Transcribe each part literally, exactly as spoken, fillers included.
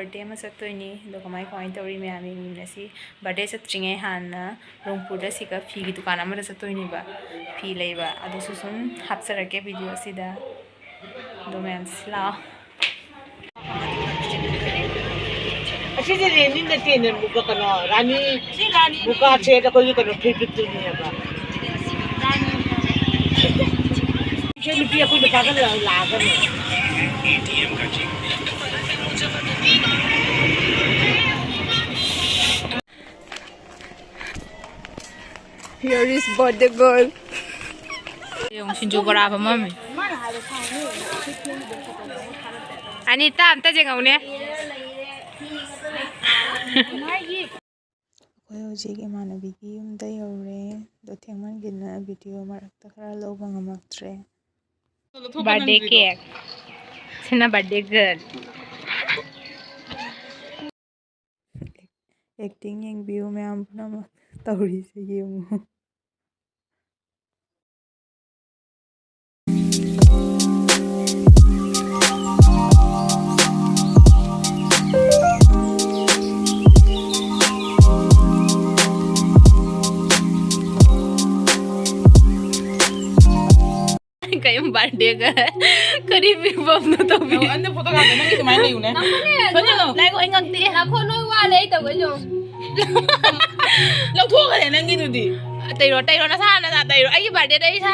ꯕꯥꯔꯗꯦ ꯑꯃ ꯆꯠꯇꯣꯏꯅꯤ꯫ ꯑꯗꯣ ꯀꯃꯥꯏ ꯀꯃꯥꯏꯅ ꯇꯧꯔꯤ ꯃꯌꯥꯝ ꯌꯦꯡꯃꯤꯟꯅꯁꯤ꯫ ꯕꯥꯔꯗꯦ ꯆꯠꯇ꯭ꯔꯤꯉꯩ ꯍꯥꯟꯅ ꯔꯣꯡꯄꯨꯔꯗ ꯁꯤꯒ ꯐꯤꯒꯤ ꯗꯨꯀꯥꯟ ꯑꯃꯗ ꯆꯠꯇꯣꯏꯅꯦꯕ, ꯐꯤ ꯂꯩꯕ꯫ ꯑꯗꯨꯁꯨ ꯁꯨꯝ ꯍꯥꯞꯆꯔꯛꯀꯦ ꯚꯤꯗꯤꯑꯣ ꯑꯁꯤꯗ꯫ ꯑꯗꯣ ꯃꯌꯥꯝꯁꯤ ꯂꯥꯛꯑꯣ꯫ ꯑꯁꯤꯁꯦ ꯔꯦꯅꯤ ꯅꯠꯇꯦꯅꯦ, ꯀꯩꯅꯣ, ꯔꯥꯅꯤ ꯃꯨꯀꯥ ꯁꯦꯠ ꯑꯩꯈꯣꯏꯒꯤ ꯀꯩꯅꯣ ꯐꯤꯔꯐꯤꯠꯇꯨꯅꯦꯕ꯫ ꯏꯆꯦ ꯅꯨꯄꯤ ꯑꯩꯈꯣꯏꯗ ꯄꯥꯈꯠꯂ ꯂꯥꯛꯑꯒꯅꯦ꯫ Here is birthday girl. ꯌꯦꯡꯉꯨ, ꯁꯤꯡꯖꯨ ꯕꯣꯔꯥ ꯐꯝꯃꯝꯃꯤ꯫ ꯑꯅꯤꯇꯥ, ꯑꯝꯇ ꯌꯦꯡꯉꯧꯅꯦ꯫ ꯑꯩꯈꯣꯏ ꯍꯧꯖꯤꯛ ꯏꯃꯥꯟꯅꯕꯤꯒꯤ ꯌꯨꯝꯗ ꯌꯧꯔꯦ꯫ ꯑꯗꯣ ꯊꯦꯡꯃꯟꯒꯤꯗꯅ ꯚꯤꯗꯤꯑꯣ ꯃꯔꯛꯇ ꯈꯔ ꯂꯧꯕ ꯉꯝꯃꯛꯇ꯭ꯔꯦ꯫ ꯕꯥꯔꯗꯦ ꯀꯦꯛ꯫ ꯁꯤꯅ ꯕꯥꯔꯗꯦ ꯒꯔꯜ꯫ ꯑꯦꯛꯇꯤꯡ ꯌꯦꯡꯕꯤꯌꯨ ꯃꯌꯥꯝ ꯄꯨꯝꯅꯃꯛ꯫ ꯇꯧꯔꯤꯁꯦ ꯌꯦꯡꯉꯨ꯫ ꯀꯩꯝ ꯕꯥꯔꯗꯦꯒ ꯀꯔꯤ ꯐꯤꯕꯝꯅꯣ ꯇꯧꯕꯤ? ꯑꯟꯗ ꯐꯣꯇꯣ ꯀꯥꯞꯀꯦ, ꯅꯪꯒꯤ ꯑꯗꯨꯃꯥꯏꯅ ꯂꯩꯌꯨꯅꯦ꯫ ꯁꯣꯝꯗ ꯂꯥꯛꯑꯣ꯫ ꯂꯥꯏꯈꯣ, ꯑꯩ ꯉꯪꯗꯦ꯫ ꯉꯥꯏꯈꯣ, ꯅꯣꯏ ꯋꯥ ꯂꯩ, ꯑꯩ ꯇꯧꯒꯦ ꯌꯦꯡꯉꯣ꯫ ꯂꯧꯊꯣꯛꯈ꯭ꯔꯦ ꯅꯪꯒꯤꯗꯨꯗꯤ꯫ ꯇꯩꯔꯣ, ꯇꯩꯔꯣ, ꯅꯁꯥ, ꯅꯁꯥ ꯇꯩꯔꯣ꯫ ꯑꯩꯒꯤ ꯕꯥꯔꯗꯦꯗ ꯑꯩ ꯏꯁꯥ꯫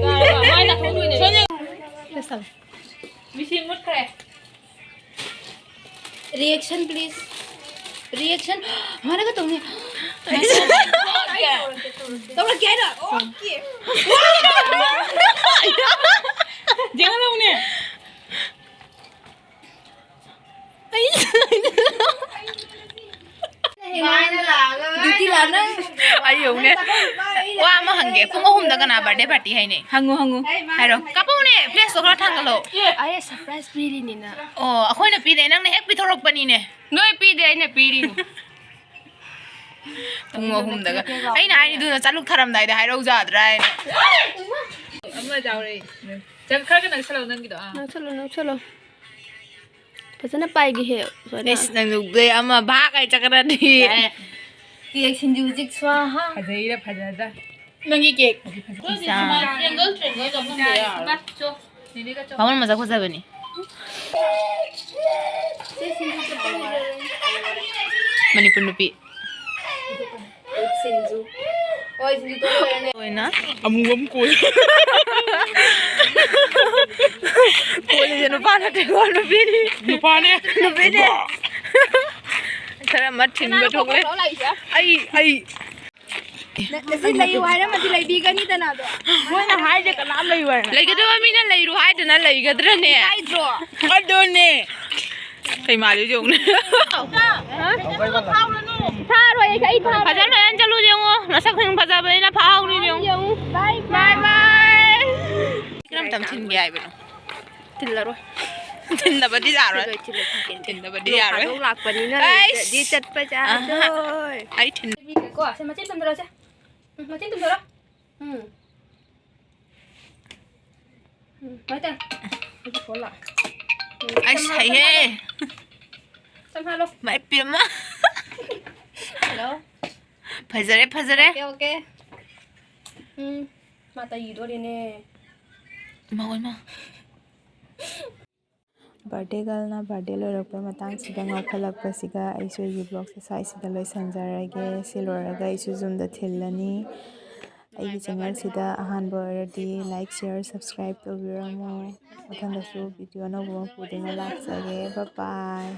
ꯌꯥꯔꯦꯕ, ꯃꯥꯏ ꯅꯥꯊꯣꯛꯇꯣꯏꯅꯦ꯫ ꯁꯣꯝꯗ꯫ ꯃꯤꯁꯤꯡ ꯃꯨꯠꯈ꯭ꯔꯦ꯫ Reaction please. Reaction. ꯃꯥꯅꯒ ꯇꯧꯅꯤ꯫ ꯇꯧꯔꯛꯀꯦ ꯍꯥꯏꯔꯣ? Okay. ꯌꯦꯡꯉꯗꯧꯅꯦ꯫ ꯗ꯭ꯌꯨꯇꯤ ꯂꯥꯛꯑꯅ꯫ ꯑꯩ ꯌꯦꯡꯉꯨꯅꯦ꯫ ꯋꯥ ꯑꯃ ꯍꯪꯒꯦ, ꯄꯨꯡ ꯑꯍꯨꯝꯗ ꯀꯅꯥ ꯕꯥꯔꯗꯦ ꯄꯥꯔꯇꯤ ꯍꯥꯏꯅꯩ? ꯍꯪꯉꯨ, ꯍꯪꯉꯨ꯫ ꯍꯥꯏꯔꯣ꯫ ꯀꯥꯞꯄꯛꯎꯅꯦ, ꯐ꯭ꯂꯦꯁꯇꯣ ꯈꯔ ꯊꯥꯡꯒꯠꯂꯣ꯫ ꯑꯦ, ꯑꯩ ꯁꯔꯄ꯭ꯔꯥꯏꯖ ꯄꯤꯔꯤꯅꯤꯅ꯫ ꯑꯣ, ꯑꯩꯈꯣꯏꯅ ꯄꯤꯗꯦ, ꯅꯪꯅ ꯍꯦꯛ ꯄꯤꯊꯣꯔꯛꯄꯅꯤꯅꯦ꯫ ꯅꯣꯏ ꯄꯤꯗꯦ, ꯑꯩꯅ ꯄꯤꯔꯤꯅꯤ꯫ ꯄꯨꯡ ꯑꯍꯨꯝꯗꯒ꯫ ꯑꯩꯅ ꯍꯥꯏꯅꯤꯗꯨꯅ ꯆꯥꯂꯨꯛ ꯊꯥꯔꯝꯗꯥꯏꯗ ꯍꯥꯏꯔꯧ ꯌꯥꯗ꯭ꯔꯥ ꯍꯥꯏꯅ꯫ ꯑꯃ ꯌꯥꯎꯔꯦ꯫ ꯆꯪ-, ꯈꯔꯒ ꯅꯛꯁꯜꯂꯛꯑꯣ ꯅꯪꯒꯤꯗꯣ꯫ ꯑꯥ꯫ ꯅꯛꯁꯜꯂꯣ, ꯅꯛꯁꯜꯂꯣ꯫ ꯐꯖꯅ ꯄꯥꯏꯒꯦꯍꯦ, ꯁꯨꯃꯥꯏꯅ꯫ ꯏꯁ, ꯅꯪꯁꯨ ꯕ꯭ꯂꯦ ꯑꯃ ꯚꯥꯛ ꯍꯥꯏ ꯆꯠꯀꯗ꯭ꯔꯗꯤ꯫ ꯌꯥꯔꯦ꯫ ꯀꯦꯛ ꯁꯤꯡꯖꯨ ꯍꯧꯖꯤꯛ ꯁ꯭ꯋꯥꯍꯥ꯫ ꯐꯖꯩꯔ ꯐꯖꯗ꯭ꯔꯥ? ꯅꯪꯒꯤ ꯀꯦꯛ꯫ ꯏꯆꯥ꯫ ꯕꯥꯃꯣꯟ ꯃꯁꯛ ꯐꯖꯕꯅꯤ꯫ ꯃꯅꯤꯄꯨꯔ ꯅꯨꯄꯤ꯫ ꯁꯤꯡꯖꯨ꯫ ꯍꯣꯏ, ꯁꯤꯡꯖꯨ ꯇꯧ ꯂꯣꯏꯔꯦ꯫ ꯑꯣꯏꯅ꯫ ꯑꯃꯨꯕ ꯑꯃ ꯀꯣꯏ꯫ ꯀꯣꯏꯂꯤꯁꯦ ꯅꯨꯄꯥ ꯅꯠꯇꯦꯀꯣ, ꯅꯨꯄꯤꯅꯤ꯫ ꯅꯨꯄꯥꯅꯦ꯫ ꯅꯨꯄꯤꯅꯦ꯫ ꯈꯔ ꯑꯃ ꯊꯤꯟꯕ ꯊꯣꯛꯂꯦ꯫ ꯑꯩ, ꯑꯩ꯫ ꯅ-, ꯅꯆꯤꯟ ꯂꯩꯌꯨ ꯍꯥꯏꯔꯝꯃꯗꯤ ꯂꯩꯕꯤꯒꯅꯤꯗꯅ ꯑꯗꯣ꯫ ꯃꯣꯏꯅ ꯍꯥꯏꯁꯦ ꯀꯅꯥꯝ ꯂꯩꯌꯨ ꯍꯥꯏꯅ꯫ ꯂꯩꯒꯗꯕ ꯃꯤꯅ ꯂꯩꯔꯨ ꯍꯥꯏꯗꯅ ꯂꯩꯒꯗ꯭ꯔꯅꯦ? ꯍꯥꯏꯗ꯭ꯔꯣ? ꯑꯗꯨꯅꯦ꯫ ꯀꯩ ꯃꯥꯜꯂꯤ ꯌꯦꯡꯉꯨꯅꯦ꯫ ꯊꯥꯔꯣꯏ, ꯑꯩ ꯊꯥꯔꯣꯏ꯫ ꯐꯖꯅ, ꯐꯖꯅ ꯆꯠꯂꯨ ꯌꯦꯡꯉꯣ꯫ ꯅꯁꯛ ꯈꯪ ꯐꯖꯕꯅꯤꯅ ꯐꯥꯍꯧꯅꯤ ꯌꯦꯡꯉꯣ꯫ ꯌꯦꯡꯉꯨ꯫ ꯕꯥꯏ ꯕꯥꯏ꯫ ꯕꯥꯏ ꯕꯥꯏ꯫ ꯀꯔꯝ ꯃꯇꯝ ꯊꯤꯟꯒꯦ ꯍꯥꯏꯕꯅꯣ? ꯊꯤꯜꯂꯔꯣꯏ꯫ ꯊꯤꯟꯗꯕꯗꯤ ꯌꯥꯔꯣꯏ꯫ ꯊꯤꯜꯂꯣꯏ, ꯊꯤꯜꯂꯣꯏ, ꯊꯤꯜꯂꯣꯏ꯫ ꯊꯤꯟꯗꯕꯗꯤ ꯅꯣꯡ ꯌꯥꯔꯣꯏ꯫ ꯐꯥꯗꯣꯛ ꯂꯥꯛꯄꯅꯤꯅ ꯑꯩꯁ꯫ ꯂꯩꯇ꯭ꯔꯗꯤ ꯆꯠꯄ ꯑꯍ꯫ ꯌꯥꯔꯣꯏ꯫ ꯑꯩ ꯊꯤꯟ- ꯀꯣ, ꯁꯦ ꯃꯆꯤꯟ ꯇꯨꯝꯊꯣꯔꯛꯑꯣ, ꯁꯦ꯫ ꯎꯝ, ꯃꯆꯤꯟ ꯇꯨꯝꯊꯣꯔꯛꯑꯣ꯫ ꯎꯝ꯫ ꯎꯝ, ꯃꯥꯏ ꯇꯥ꯫ ꯑꯩꯒꯤ ꯐꯣꯟ ꯂꯥꯛꯑꯦ꯫ ꯎꯝ, ꯑꯩꯁ, ꯁꯝ ꯍꯥꯠꯂꯣ, ꯍꯩꯍꯦ꯫ ꯁꯝ ꯍꯥꯠꯂꯣ꯫ ꯃꯥꯏ ꯄꯦꯝꯃ꯫ ꯍꯜꯂꯣ꯫ ꯐꯖꯔꯦ, ꯐꯖꯔꯦ꯫ Okay, okay. ꯎꯝ, ꯃꯥ ꯇꯩꯈꯤꯗꯣꯔꯦꯅꯦ꯫ ꯏꯃꯥ, ꯏꯃꯥ꯫ ꯕꯥꯔꯗꯦ ꯒꯔꯜꯅ ꯕꯥꯔꯗꯦ ꯂꯣꯏꯔꯛꯄ ꯃꯇꯥꯡꯁꯤꯗ ꯉꯥꯎꯈꯠꯂꯛꯄꯁꯤꯒ ꯑꯩꯁꯨ ꯑꯩꯒꯤ ꯕ꯭ꯂꯣꯛꯁꯦ ꯁ꯭ꯋꯥꯏꯁꯤꯗ ꯂꯣꯏꯁꯤꯟꯖꯔꯒꯦ꯫ ꯁꯤ ꯂꯣꯏꯔꯒ ꯑꯩꯁꯨ ꯌꯨꯝꯗ ꯊꯤꯜꯂꯅꯤ꯫ ꯑꯩꯒꯤ ꯆꯦꯅꯦꯜꯁꯤꯗ ꯑꯍꯥꯟꯕ ꯑꯣꯏꯔꯗꯤ like, share, subscribe ꯇꯧꯕꯤꯔꯝꯃꯣ꯫ ꯃꯊꯪꯗꯁꯨ ꯚꯤꯗꯤꯑꯣ ꯑꯅꯧꯕ ꯑꯃ ꯄꯨꯗꯨꯅ ꯂꯥꯛꯆꯒꯦ꯫ Bye bye꯫